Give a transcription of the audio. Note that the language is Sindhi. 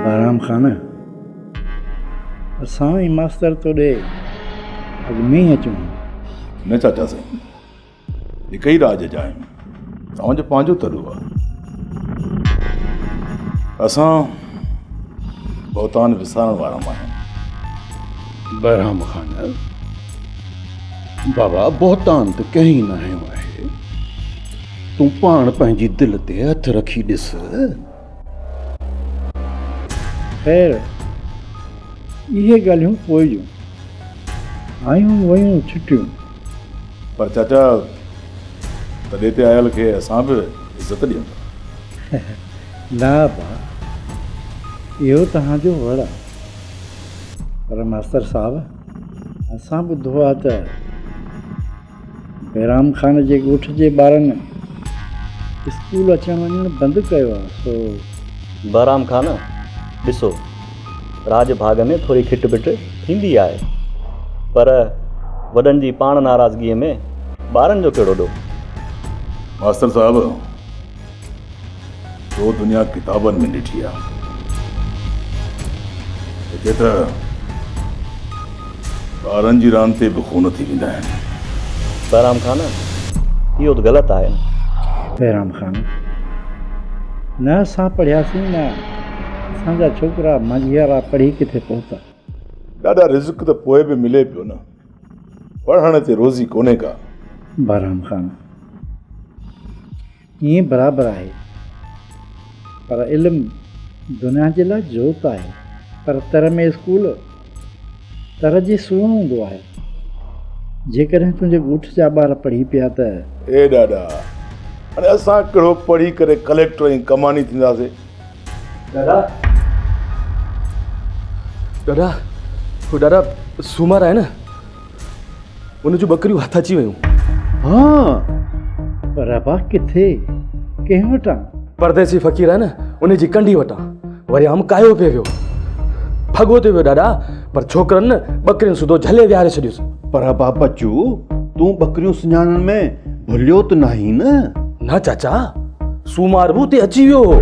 بهرام خان، اسان ۽ ماستر توڏي اڳ ۾ ئي اچون ها. نه چاچا سائين، هڪ ئي راڄ جا آهيون. توهان جو پنهنجو تڏو آهي. اسان بهتان وسارڻ وارا ماڻهو. بهرام خان، بابا بهتان ته ڪنهن ئي نه هنيو آهي. تون پاڻ پنهنجي دل تي هٿ رکي ڏس. خير، اهي ڳالهيون پوء جون. آيون ويون ڇٽيون. پر چاچا تڏي تي آيل کي اسان به عزت ڏيون ٿا. نه ابا، اهو توهان جو وڙ آ. پر ماستر صاحب، اسان ٻڌو آ ته بهرام خان جي ڳوٺ جي ٻارن اسڪول اچڻ وڃڻ بند ڪيو آ، سو. بهرام خان، ڏسو، راڄ ڀاڳ ۾ ٿوري کٽ پٽ ٿيندي آهي، پر وڏن جي پاڻ ناراضگيء ۾ ٻارن جو ڪهڙو ڏوهه؟ ماستر صاحب، تو دنيا ڪتابن ۾ ڏٺي آ. هتي ته ٻارن جي راند تي به خون ٿي ويندا آهن. بهرام خان، اهو ته غلط آهي نه. بهرام خان، نه اسان پڙهياسين نه اسان جا ڇوڪرا مانجهيارا پڙهي ڪٿي پهتا. ڏاڏا رزق ته پوء به ملي پيو نه. پڙهڻ تي روزي ڪونهي ڪا. بهرام خان، ائين برابر آهي پر علم دنيا جي لاء جوت آهي پر تر ۾ اسڪول تر جي سونهن هوندو آهي. جيڪڏهن تنهنجي ڳوٺ جا ٻار پڙهي پيا ته. اي ڏاڏا هاڻي اسان ڪهڙو پڙهي ڪري ڪليڪٽر ۽ ڪماني ٿينداسي. ڏاڏا ڏاڏا هو ڏاڏا سومر آهي نه ان جون ٻڪريون هٿ اچي ويون. ها پر ابا ڪٿي؟ ڪنهن وٽان؟ پرديسي فقير آهي نه ان جي ڪنڍي وٽان. وريام ڪاهيو پئي ويو. ڀڳو ٿي ويو ڏاڏا پر ڇوڪرن نه ٻڪرين سوڌو جهلي ويهاري ڇڏيس. پر ابا بچو تون ٻڪريون سڃاڻڻ ۾ ڀليو ته ناهين نه؟ نه چاچا سومار به اتي اچي ويو هو.